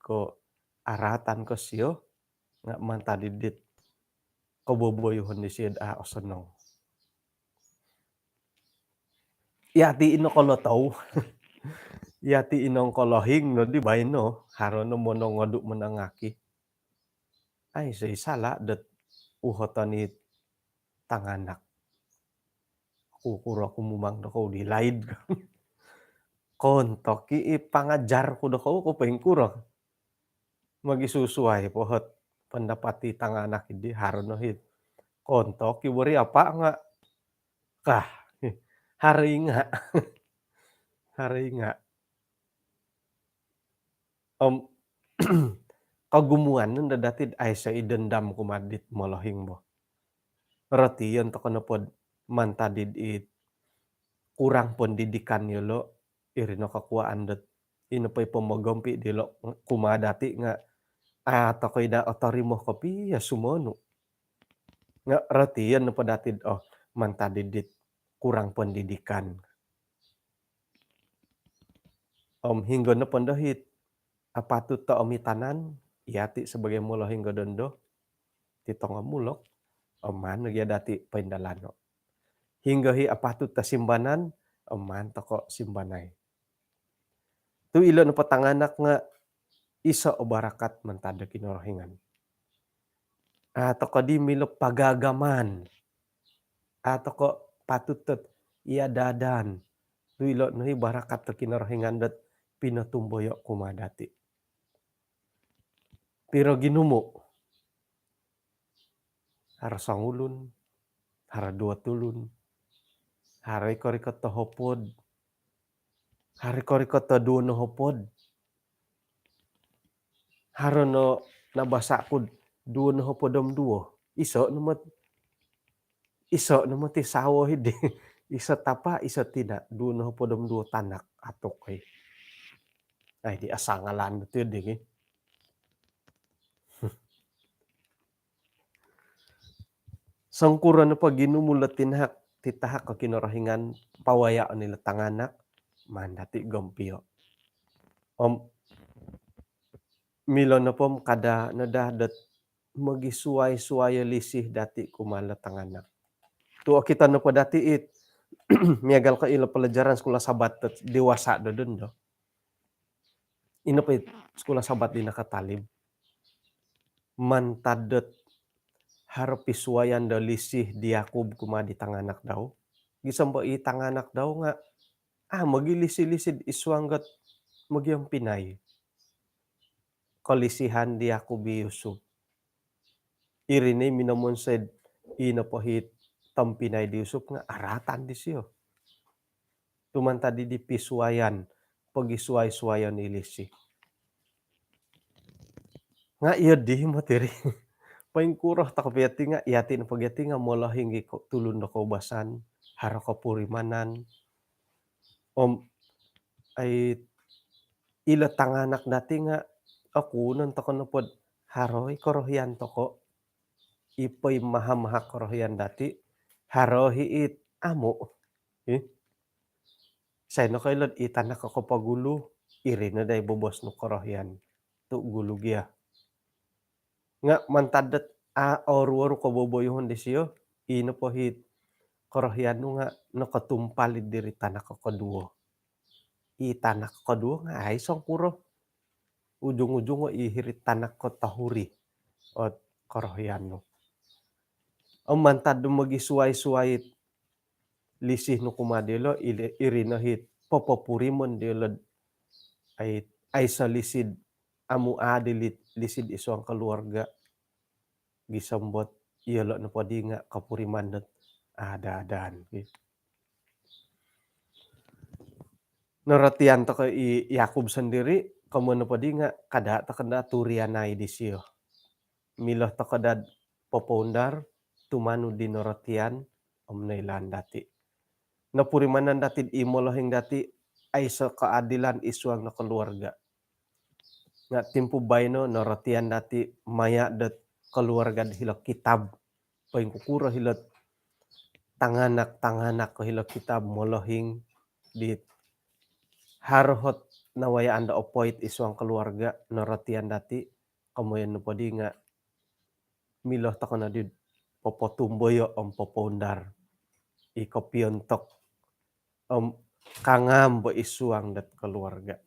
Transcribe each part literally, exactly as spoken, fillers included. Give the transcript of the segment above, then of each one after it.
ko araatan ko sio, nga mantad di dit koboboyuhon disio a osonong. Yati ino kolotou. Yati ino kolohing no di baino, haro no monongodu monongaki. Aiso i sala dot uhoton i tanganak. Kukuro ku mumang dokou di laid. Kontok i pangajar ku dokou ko poingkuro. Mogisusuai po hot pendapat i tanganak di, haro no hit. Kontok i wori apa nga. Kah, haro i nga. Haro i nga. Om kogumuan no dati aiso i dendam kumaa dit molohing bo. Rotion toko nopo mantad di kurang pendidikan yolo, iri no kokuaan dot ino po i pomogompi dilo kumaa dati nga a toko ida otorimo kopio sumonu. Nga rotion nopo dati, oh, mantad dit kurang pendidikan. Om hinggo nopo ndo hit apatut to omitanan, yati sebagai molohing do dondo, ti tongo mulok, om maan no gia dati poindalano. Hinggo hi apatut to simbanan, om maan toko simbanai. Tu ilo nopo tanganak nga iso o barakat mantad do Kinorohingan. A toko di milo pagagaman. A toko patut dot iada-adaan. Tu ilo no hi barakat do Kinorohingan dot pinotumboyo kumaa dati. Piro ginumu? Haro songulun, haro duo tulun, haro iko-rikot do hopod, haro iko-rikot do duo no hopod. Haro no nabasa ku duo no hopod om duo. Iso no mot, iso no mot i sawo hidi. Iso tapa, iso tina, duo no hopod om duo tanak atuk ai. Ai di asangalan betul deh. Songkuro nopo ginumu lo tinahak, titahak ko Kinorohingan, pawaya oni lo tanganak, maan dati gompio. Om milo nopo om kada no daa dot mogisuai-suai o lisih dati kumaa lo tanganak. Tu okito nopo dati it, miagal ko ilo pelajaran sekolah Sabat dot dewasa do dondo. Ino po it sekolah Sabat di nakatalib. Mantad dot haro pisuayan do lisih di Yakub kumaa di tanganak dau. Gisom po i tanganak dau nga, ah, mogilisi-lisi id suang dot mogiompinai. Kolisihan di Yakub i Yusuf. Iri ni minomonsoi ino po hit tompinai di Yusuf nga araatan disio. Tu mantad di pisuayan, pogisuai-suayan i lisih. Nga iyo di mot iri. Poingkuro toko pia ti nga, yati nopo gia ti nga molohing i ko tulun do koubasan, haro kopurimanan. Om ai ilo tanganak dati nga oku non toko nopo dot haro i korohian toko. I po i maha-maha korohian dati, haro hi it amu. Ih. Sai no koilo dot i tanak ko kopogulu, iri no daa i bobos nu korohian. Tu gulu gia. Nga mantad dot a oru-oru koboboyuhon disio, ino po hit korohian nu nga nokotumpal id diri tanak ko koduo. I tanak ko koduo nga ai songkuro. Ujung-ujung o i hiri tanak ko tohuri ot korohian nu. Om mantad do mogisuai-suai lisih nu kumaa diolo, ili-, iri no hit popopurimon diolo dot ai, aiso lisih, amu adil it lisih id suang keluarga. Gisom po dot iyolo nopo di nga kopuriman dot ada-adaan. Norotian toko i Yakub sendiri, komoyon nopo di nga kada toko daa turianai disio. Milo toko daa popoundar tumanud di norotian om noilaan dati. Nopurimanan dati i molohing dati aiso keadilan id suang no keluarga. Nga timpu baino norotian dati maya dot keluarga do hilo kitab. Poingkukuro hilo tanganak-tanganak ko hilo kitab molohing dit haro hot nawayaan do opoit id suang keluarga, norotian dati, komoyon nopo di nga milo toko nodi popotumboyo om popoundar i kopiontok om kangam bo id suang dot keluarga.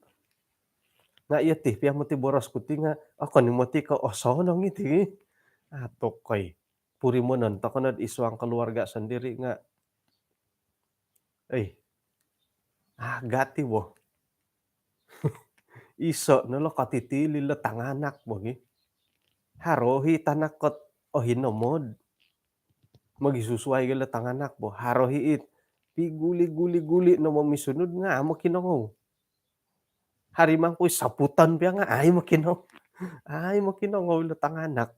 Nga iyo ti pia moti boros ku ti nga, okon i moti ko osonong iti. Atokoi. Purimonon toko nod id suang keluarga sendiri nga, eh, agati bo. Iso no lo kotitili lo tanganak bo gi. Haro hi tanak kot ohinomod. Mogisusuai gi lo tanganak bo. Haro hi it piguli-guli-guli no momisunud nga amo kinongou. Hari mangkui saputan pia nga ai mokinongou. Ai mokinongou lo tanganak.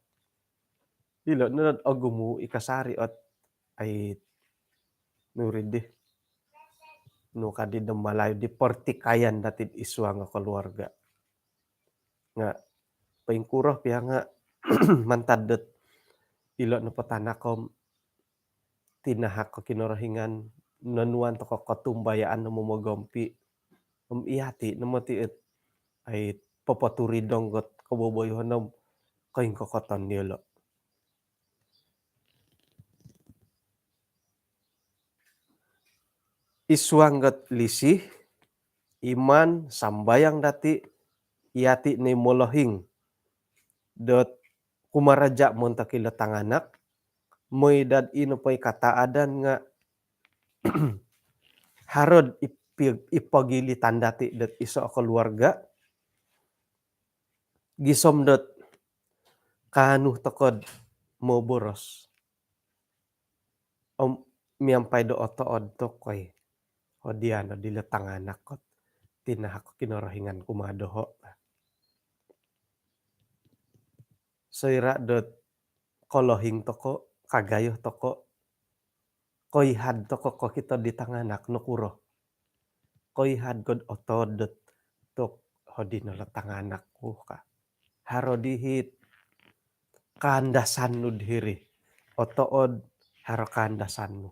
Ilo no ogumu i kasari ot ai nuri di. Nu kadi do Malayu di pertikaian dati id suang keluarga. Nga poingkuro pia nga mantad dot ilo nopo tanak om tinahak ko Kinorohingan, nonuan toko kotumbayaan no momogompi. Om iyati no moti it ai popoturidong got koboboyuhon om koingkokoton diolo. Id suang got lisih, iman, sambayang dati, iyati no i molohing dot kumaraja montok ilo tanganak, moi dot ino poi kataadan nga harod ipi-, ipogilitan dati dot iso keluarga, gisom dot kaanu tokod moboros. Om miampai do otood tokoi. Odian no dilo tanganak kot tinahak Kinorohingan kumaa doho. Soira dot kolohing toko, kagayo toko, koihad toko kokito di tanganak nokuro. Koihad kod otood dot tok hodi no lo tanganak ku ka. Haro dihit kaandasan nu dihiri. Otood haro kaandasan nu.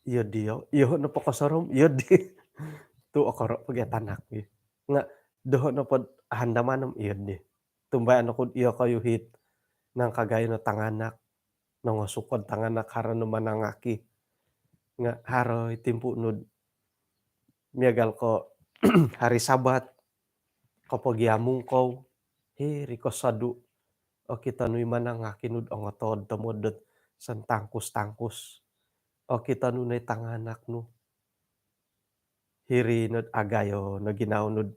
Iyo dio, iyo nopo kosorom, iyo di. Tu okoro pogi tanak di. Nga doho nopo handamanom, iyo di. Tumbayaan oku iyo koyu hit nangkagayo no tanganak, nongosukod tanganak haro no manangaki. Nga haro i timpu nud miagal ko hari Sabat, kopogiamung kou, hiri ko sodu, okito nu i manangaki nud ongotood tomod dot sentangkus-tangkus. Okito nu no i tanganak nu. Hiri nud agayo no ginawo nud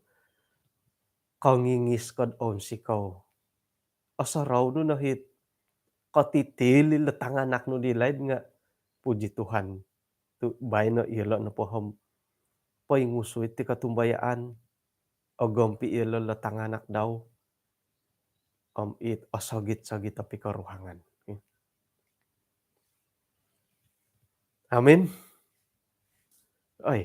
kongingis kod onsikou. Osorou nu no hit kotitili lo tanganak nu di laid nga puji Tuhan. Tu baino iyolo nopo om poingusu iti kotumbayaan, ogompi iyolo lo tanganak dau om it osogit-sogit o pikoruhangan. Amin. Oi.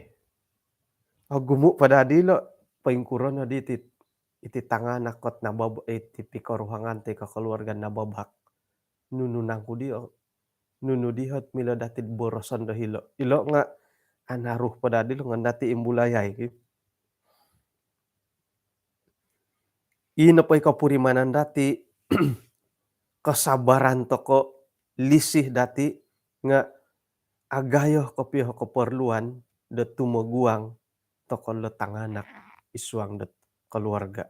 Ogumu po dadi lo poingkuro no di iti, iti tanganak kot nabab-, iti pikoruhangan ti kekeluargaan nababak. Nunu nangku di, nunu di hot milo dati boroson do hilo. Ilo nga anaru po dadi lo ngan dati imbulayai ki. Ino po i kopurimanan dati, kesabaran toko, lisih dati nga agayo kopio keperluan do tumoguang toko lo tanganak id suang dot keluarga.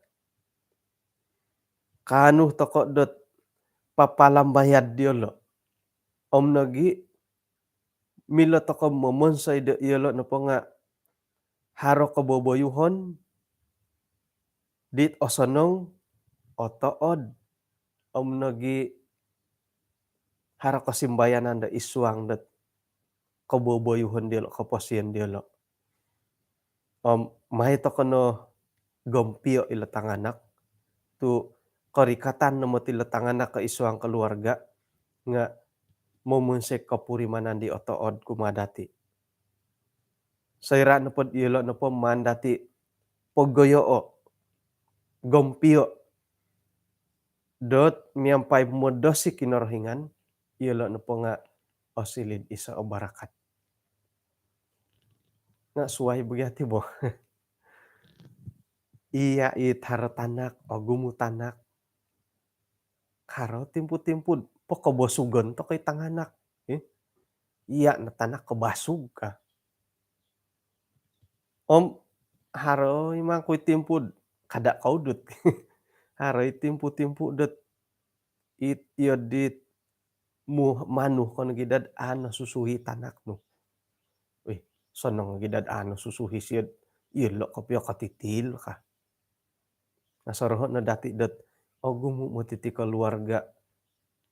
Kaanu toko dot papalambayad diolo. Om nogi milo toko momonsoi do iyolo nopo nga haro koboboyuhon dit osonong, otood, om nogi haro kosimbayanan do id suang dot koboboyuhon diolo, koposion diolo. Om mai toko no gompio ilo tanganak, tu korikatan no moti ilo tanganak ko id suang keluarga nga momonsoi kopurimanan di otood kumaa dati. Soira nopo iyolo nopo maan dati pogoyoo, gompio dot miampai modosi Kinorohingan, iyolo nopo nga osiliu do iso o barakat. Nga suai bagi ati bo. Iya it haro tanak, ogumu tanak. Haro timpu-timpu pokobosugon toko i tanganak. Eh? Iya no tanak kobosug ka. Om haro i mangkui timpu kada koudut. Haro i timpu-timpu dot it iyo dit mu manu kono gidad ano susuhi tanak nu. Wih, sonong gidad ano susuhi siod ilo kopio kotitil ka. Nga soroho no dati dot ogumu moti ti keluarga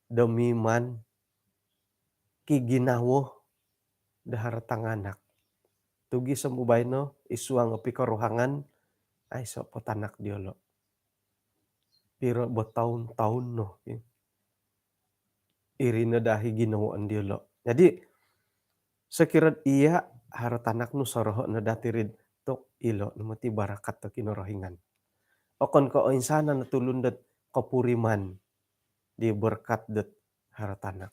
demi man ki ginawo dahar tanganak. Tugi somubai no isuang pikoruhangan aiso po tanak diolo. Piro bo taun-taun no. Iri no dahi ginawo diolo. Jadi, sokiro iya haro tanak nu soroho no dati rid tok ilo no moti barakat do Kinorohingan. Okon ko oinsanan no tulun dot kopuriman di berkat dot haro tanak.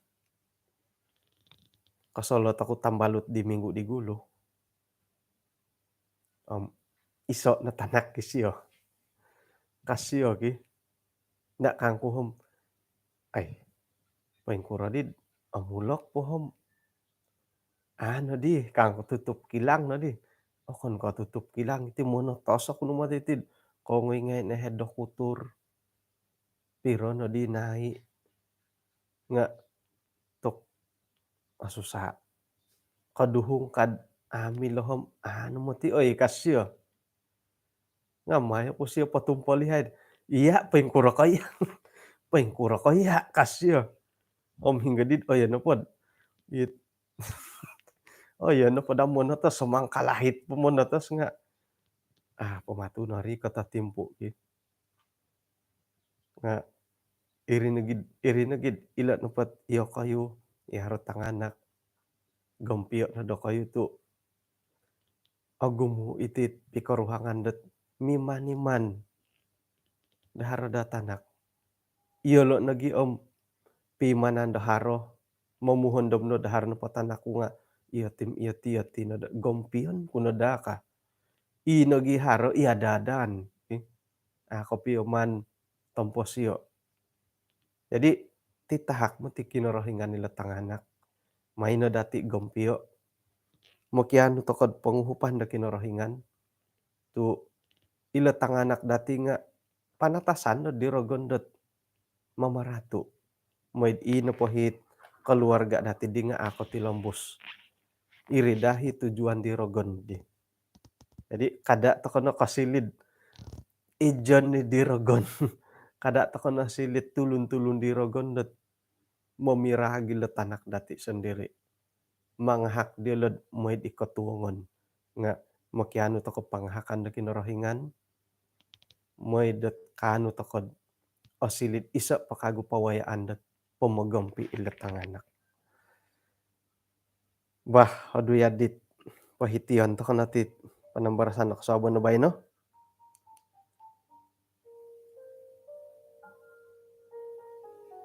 Kosolot oku tambalut di minggu di gulu. Om iso no tanak ki sio. Ka sio ki. Nda kangku hom. Ai. Poingkuro di omulok po hom. Ano di kangku tutup kilang no di. Okon ko tutup kilang iti monotos oku no moti ti. Kongoi ngai ne head doktor. Piro no di nai. Nga tok asusa. Koduhung kad ami lohom ano moti oi ka sio. Nga mayo po sio potumpoli haid. Iya poingkuro ko iya. Poingkuro ko iya ka sio. Om hinggo dit oyo no pod. It oyo no pod amonotos somangkalahit pomonotos nga. Ah, pomatu nori kota timpu ki. Nga iri nogid, iri nogid ilo nopot iyo koyu, iyo haro tanganak, gompio no do koyu tu ogumu iti pikoruhangan dot miman-iman dahar do tanak. Iyolo nogi om pimanan daharo, momuhondom no dahar nopo tanak ku nga iyo tim iyo ti iyo ti no do gompion ku no daa ka. I nogi haro iya dadan. Eh, ah, kopio man tompo sio. Jadi titahak moti Kinorohingan ilo tanganak. Maino dati gompio. Mokianu tokod ponguhupan do Kinorohingan. Tu ilo tanganak dati nga panatasan do di rogon dot mamaratu. Moid i nopo hit keluarga dati di nga ako tilombus. Iri dahi tujuan di rogon di. Jadi kada tokono kosilid ijon ni di rogon. Kada tokono silid tulun-tulun di rogon dot momiragil do tanak dati sendiri. Mangahak diolo moid i kotuongon. Nga mokianu toko pangahakan do Kinorohingan. Moid dot kaanu tokod osilid iso po kagu pawayaan dot pomogompi ilo tanganak. Bah, odu yadit pohition toko nati panambarasan do kosuabon do baino.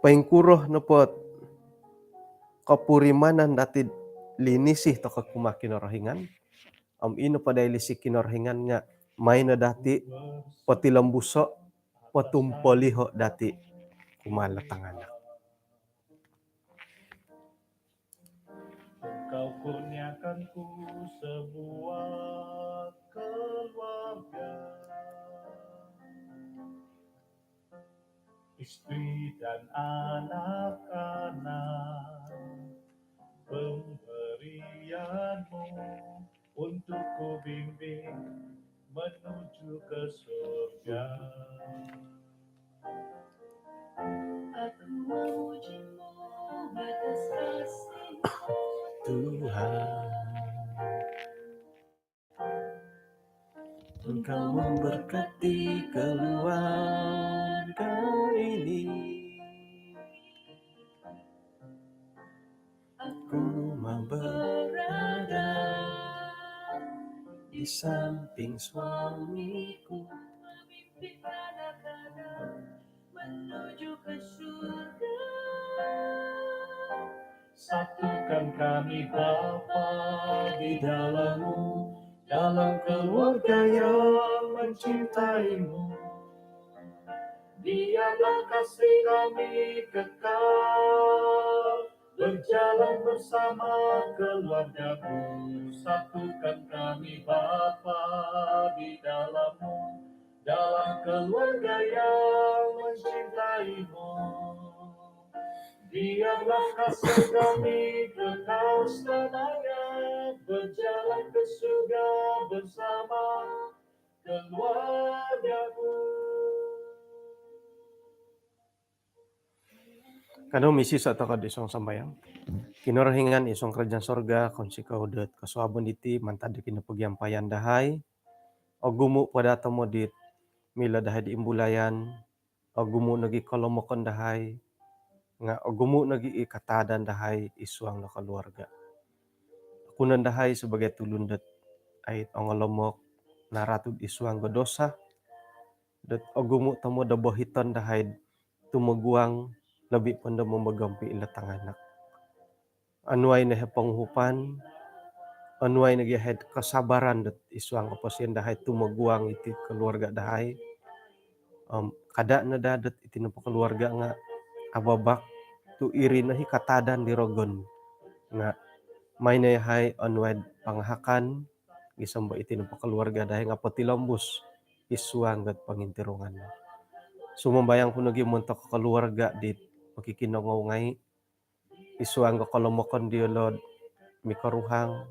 Poingkuro nopot kopurimanan dati linisi toko kumaa Kinorohingan. Om ino po dai lisi Kinorohingan nga maino dati potilombuso, potumpoliho dati kumaa lo tanganak. Engkau kurniakan ku sebuah keluarga, istri dan anak-anak, pemberianmu untuk ku bimbing menuju ke surga. Aku memujimu atas kasih-Mu, Tuhan. Engkau memberkati keluarga ini. Aku mau berada di samping suamiku, memimpin anak-anak menuju ke surga. Satukan kami, Bapa, di dalam-Mu, dalam keluarga yang mencintaimu. Biarlah kasih kami kekal berjalan bersama keluargamu. Satukan kami, Bapa, di dalammu, dalam keluarga yang mencintaimu. Biarlah kasih kami kekal selamanya, berjalan ke surga bersama keluargamu. Kanou misiiso' toko' id suang sambayang. Kinorohingan id suang kerajaan sorga, kounsikou dot kosuabon diti mantad do kinopogiampayan dahai. Ogumu' po daa tomod it milo dahai di imbulayan, ogumu' nogi' kolomokon dahai, nga' ogumu' nogi' i kataadan dahai id suang do koluarga'. Okunon dahai sabagai tulun dot ai ongolomok, naratu' id suang do dosa, dot ogumu' tomod do bohiton dahai tumoguang, lobi' pondo momogompi' ilo tanganak. Onuai no iyahai ponguhupan, onuai nogi' iyahai kasabaran dot id suang koposion dahai tumoguang iti koluarga' dahai. Om kada' no daa dot iti nopo koluarga' nga' ababak tu' iri no i kataadan di rogon. Nga' mai no iyahai onuai pangahakan gisom do iti nopo koluarga' dahai nga' potilombus id suang dot pongintirungan. Sumambayang ku nogi' montok koluarga' dit pokikinongou ngai', id suang do kolomokon diyolo'd mikoruhang,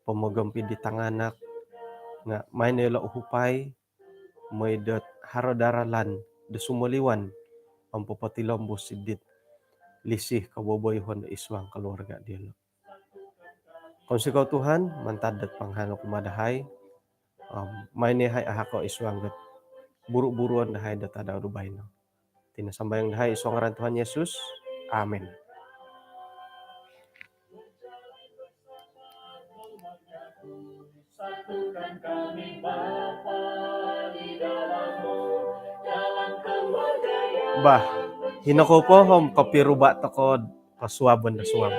pomogompi' di tanganak, nga' mai no iyolo' uhupai, moi dot haro daa ralan do sumoliwan, om popotilombus id dit lisi koboboyoon id suang koluarga' diyolo'. Kounsikou Tuhan, mantad dot panghano kumaa dahai, om mai no iyahai ahako' id suang dot buru-buruon dahai dot tadau do baino. Iti no sambayang dahai id suang ngaran Tuhan Yesus. Amin. Bah, hino kou po om kopiruba' toko'd kosuabon do suab.